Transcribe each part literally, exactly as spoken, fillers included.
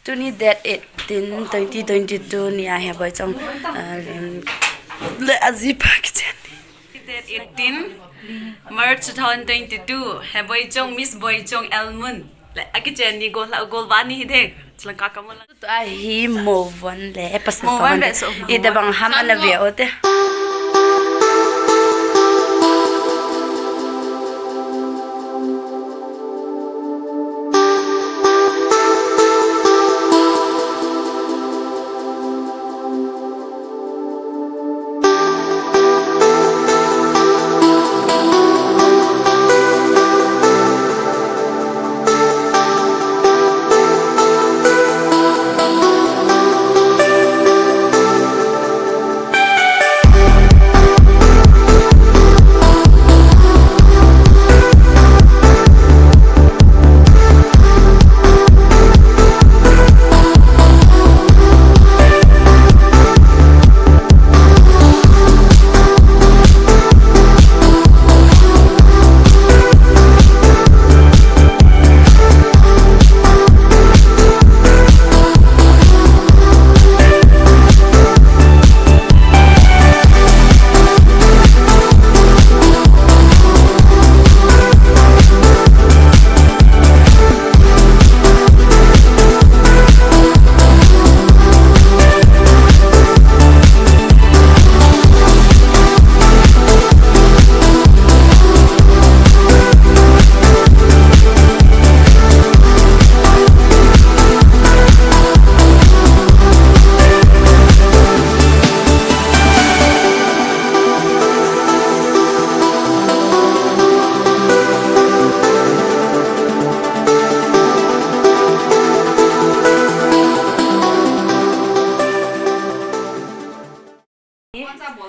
Tuni date eighteen, twenty twenty-two ni a Heboi Chong, uh, le ajipa kichen. Date eighteen March two thousand twenty-two, Heboi Chong, Miss Boi Chong Elmun. Le akichen ni gol, gol ba ni hi dek. Chilang ka kamu la. Tua hi Movon le, eh, pasal Movon Movon le, le so, ita bang ham ana via ote.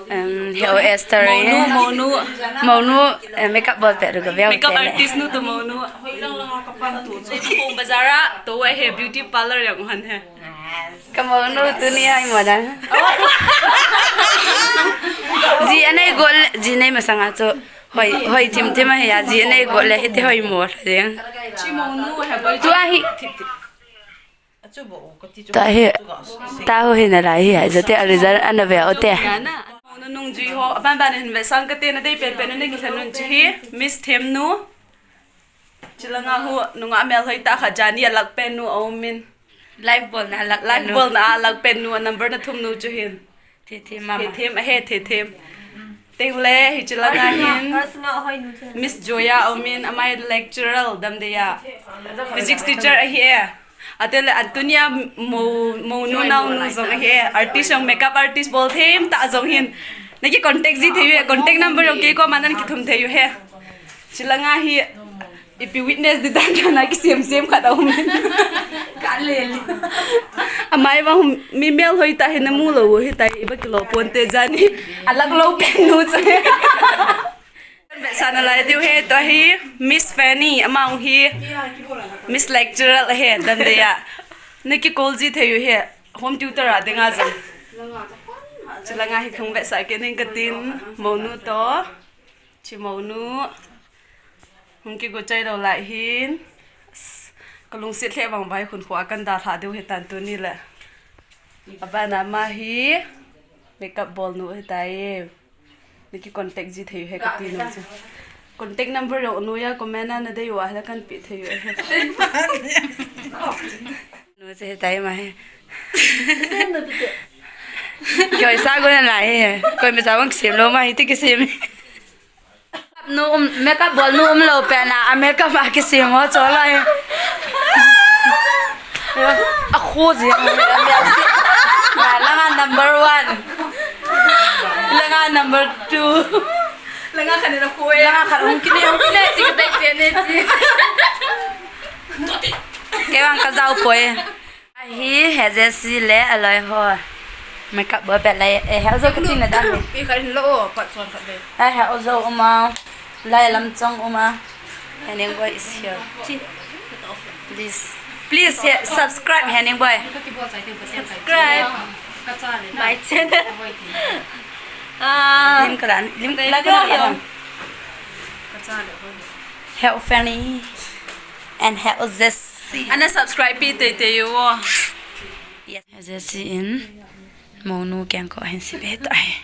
Um, Heo Esther, Mounu, eh. Mounu. Mounu, eh, makeup bol peh ru ka veu. Makeup artist nu tu Mounu. Home Bazaar a, tu wa he beauty parlor yang uhan he. Ka Mounu tuni ai mo dan. Ji anei gol, ji nei masanga chu. Hoi, hoi thim thim ahi a, ji anei gol le, hiti hoi mo la jeng. Chi Mounu he boi. Tu ahi. Ta hi, ta ho hi na lai hi, a jote a result ana ve ote. Nunung jui ho, aban ban hin ve sang kate na dei pen pen na dei kisan nun chi hi, Miss Themnu. Chilanga hu, nunga mel hoi ta kha jani a lak pen nu a um in. Live bol na lak pen nu. Live bol na lak pen nu, a number na thum nu chu hin. Thethem mama. Thethem ahe, thethem. Tengle, hiche langa hin Miss Joya a um in, amai lecturer dam dei a. Physics teacher ahi e. Atele Antonia mo, mo nu nau nu jong ahi e. Artist jong, makeup artist bol them ta jong hin. Naki contact ji thei u he, contact number jong kei koma nan kithum thei u he. Chilanga hi ipi witness di dan dan a kisem sem khat a um in. Ka le le. Amai vang mi mel hoi ta hi na mu lou u hi ta hi iba kilo ponte jani. A lak lou pen nu chu. Ve sa na lai diu he, tua hi Miss Fanny, amau hi Miss Lecturer he, dan dei a. Naki call ji thei u he, home tutor a dinga jong. Chilanga hi khang ve sa ke ning katin, Mounu to. Chi Mounu. Hung kigo chai lou lai hin. Ka lungset lheh vang vai khun khua kan dalha diu hitan tuni le. Abana ma hi makeup bol nu hitai. Naki contact ji thei u he kati nu chu. Contact number jong noiya comment a na dei uva hila kan pe thei u he. Nu chu hitai ma he. Koi sa go na lai he. Koi me sa vang kisem lou ma hiti kisem. Nu um, makeup bol nu um lou pen a, a makeup a kisem ho chu lai. A khu ji. Na langa number one. Langa number two. Langa khat na khu e. Langa khat hung kine, hung kine, chi ka dei pe ne chi. Kei vang ka jao poi. Ahi, he Jessie le aloi ho. Makeup bol pet lai, eh, he jo ka tin na dan. Pi khat hin lo, pat son khat le. Eh, he jo uma. Lai lam chong uma. Henning Boy is here. Please. Please, he, subscribe Henning Boy. Subscribe my channel. Ah, lim kalan, lim kalan. Help Fanny and help Jess. Ana subscribe pi teitei uvo. Yes. Jesse in mounu kengkoh hin sibe tai.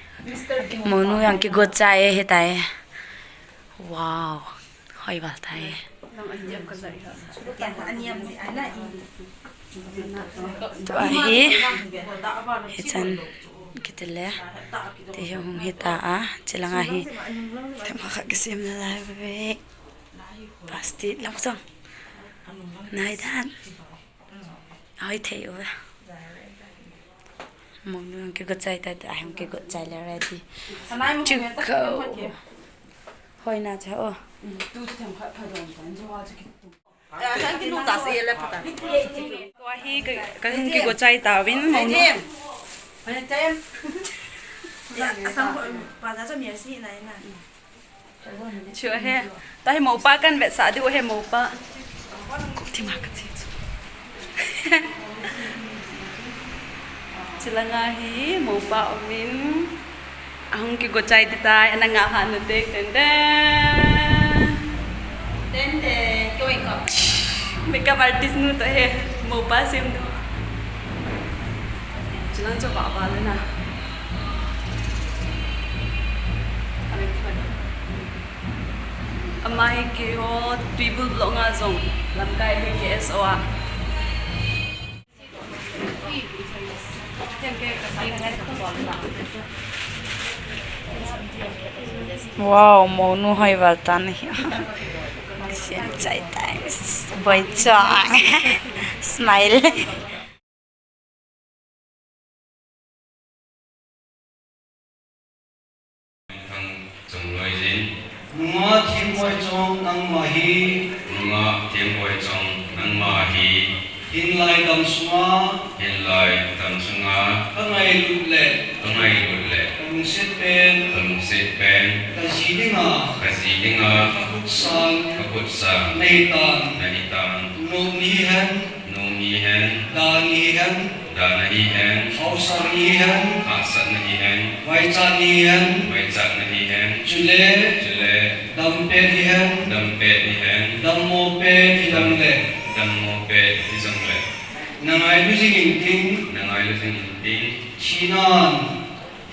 Mounu jong kigo chai e hitai. Wow. Hoi val tai. Tua hi, hichan kitile. Ti hi hung hita a, chilanga hi. Themkhat khat kisem nalai ve. Plastic lam sang. Nai dan. Ai thei uve. Mounu jong kigo chai tai, ta jong kigo chai le ready. Chiko. Hoi na cha o. Tua hi ka, kahung kigo chai tauvin mounu. Chu ahi. Tahi mopa kan vetsah diu ahi mopa. Tima ka chi. Chilanga hi mopa umin. Ahung kigo chai ding tai, ana ngah hah nate, ten ten. Ten ten, koi ka. Makeup artist nu toh ahi, mopa sem nu. Chilang cho ba ba le na. Ama hi keiho Tuibul block nga jong lamkai hi K S O a. Wow, mounu hoi val tan hi. Sian chai tai. Boi choi. Smile. Thang Chongloi jin. Nunga Themboi Chong nangma hi. Nunga Themboi Chong nangma hi. Hinlai dam sunga. Hinlai dam sunga. Ka ngailut le. Ka ngailut le. Ka lungset pen. Ka lungset pen. Ka ji dinga. Ka ji dinga. Ka khutsan. Ka khutsan. Nahi tan. Nahi tan. Nop ni hen. Nop ni hen. Dan ni hen. Dan ni hen. Hausat ni hen. Hausat ni hen. Vaichat ni hen. Vaichat ni hen. Chule. Chule. Dam pet ni hen. Dam pet ni hen. Dammo pet hi jong le. Dammo pet hi jong le. Na ngailu jing inting. Na ngailu jing inting. Thinan.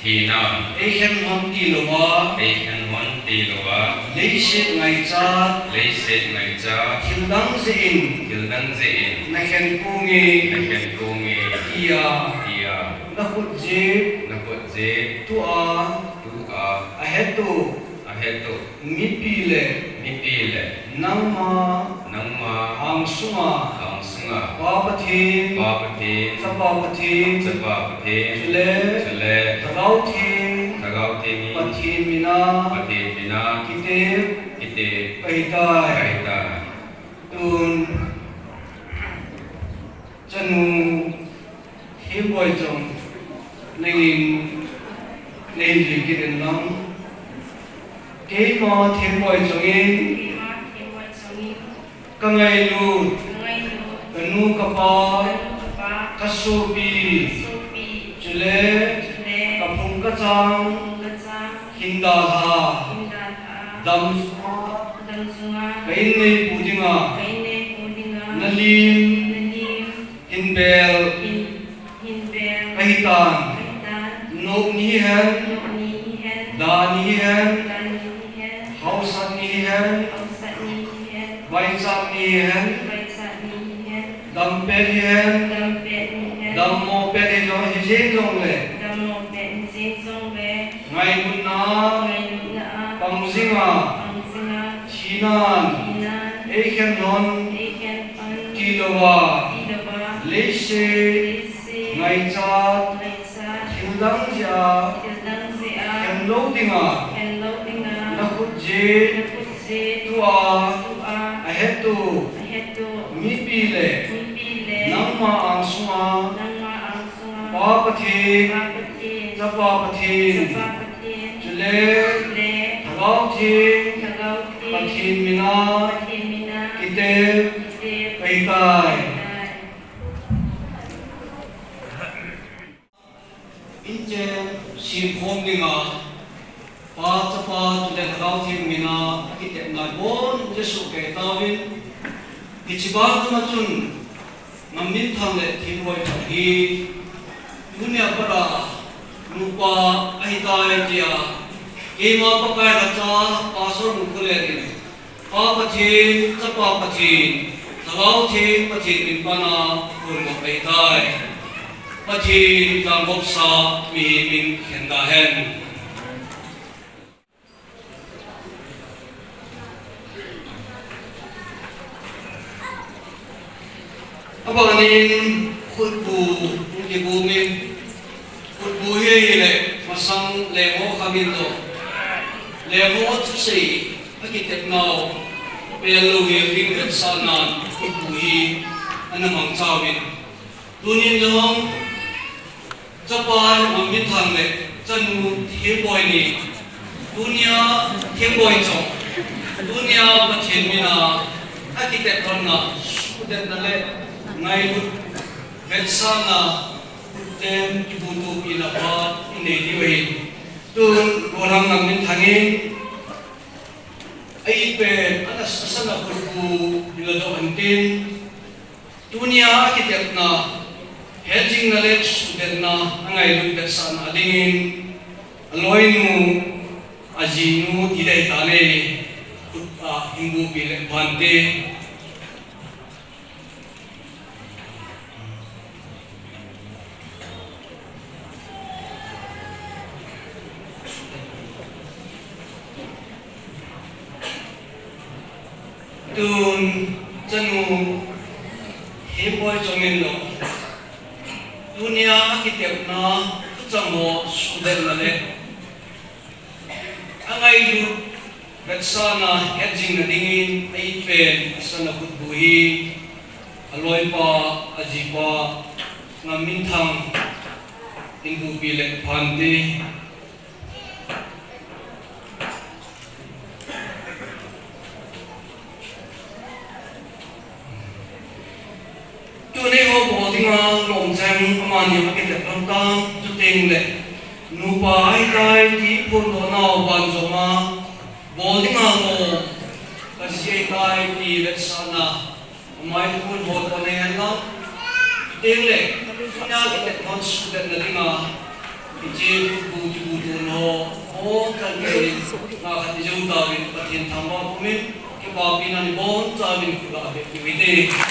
Thinan. Eikhen hon tilouva. Eikhen hon tilouva. Leiset ngaichat. Leiset ngaichat. Thil dang jeh in. Thil dang jeh in. Na khen ponge. Na khen ponge. Tia. Tia. Na khut jeh. Na khut jeh. Tua. Tua. Ahet u. Ahet u. Mipi le. Mipi le. Nangma. Nangma. Angsunga. Angsunga. Pa Pathen. Pa Pathen. Chapa Pathen. Chapa Pathen. Chule. Chule. Lhagao Theng. Lhagao Theng. Pathen mina. Pathen mina. Kitep. Kitep. Kahitai. Kahitai. Tun. Chanu Themboi Chong, nangin, nangin jui kit in lang. Keima Themboi Chong in, ka ngailut, ka nu ka pa, ka sopi, chule, ka phung ka chang, hin dalha, dam sunga, ka inneipu dinga, na lim, hin bel, kahitan, nop ni hen, dan ni hen, hausat ni hen, vaichat ni hen, dam pet ni hen, dammo pet ni jong, hi jeng jong le. Ngailutna, pang jinga, thinan, eikhen hon, tilouva, leiset, ngaichat, thil dang jeh a, khen lou dinga, na khut jeh, tua, ahet u, mipi le, nangma angsunga, Pa Pathen, Chapa Pathen, chule, Lhagao Theng, Pathen mina, kitep, kahitai. Inchen, simkhom dinga, Pa, Chapa, chule Lhagao Theng mina, kitepna bon, Jesu kei tauvin, Hiche bana chun Ngamminthang le Themboi Chong hi tunia pat a nupa ahitai tia keima Pakai Racha Pastor Mukhulen in Pa Pathen, Chapa Pathen, Lhagao Theng Pathen min pan a phongdoh ahitai. Pathen in jangopsa mihem in khen tahen. Abanin khutbu hung kibung in, khutbu hi ahile masang lengho khamin toh, lengho thusei akitepnau pelou hel ding vetsahnan khutbu hi ana mangchauvin. Tunin jong Chapa Ngamminthang le chanu Themboi ni, tunia Themboi Chong, tunia Pathen mina akitep lhonna, suhdetna le ngailut vetsahna, khuttem kibutopina phat inei diu ahi. Tun Golhang Ngamminthang in a-it pen ana, asana khutbu hin ladoh hen tin, tunia akitepna, hetjingna le suhdetna, angailut vetsahna dingin aloinu, ajinu ti dei tah nei, khut a hin bupi le phante. Tun chanu Themboi Chong in jong tunia akitepna thuchang ho suhdetna le angailut vetsahna hetjingna dingin a-it pen asana khutbu hi aloipa, ajipa Ngamminthang in bupi le phante. Tuni ho bol dinga lomchem amani akitep lhon tan, chuteng le nupa ahitai ti phondohnau banjom a bol dinga lom, kaji ahitai ti vetsahna, amai phondoh lhon hen lang. Chuteng le tunia kitep lhon suhdetna dinga hiche khutbu kibutona ho, ho kan kei nga khat i jou tauvin Pathen thangvah pumin kipapina ni bonchauvin khut a bep kiu hite.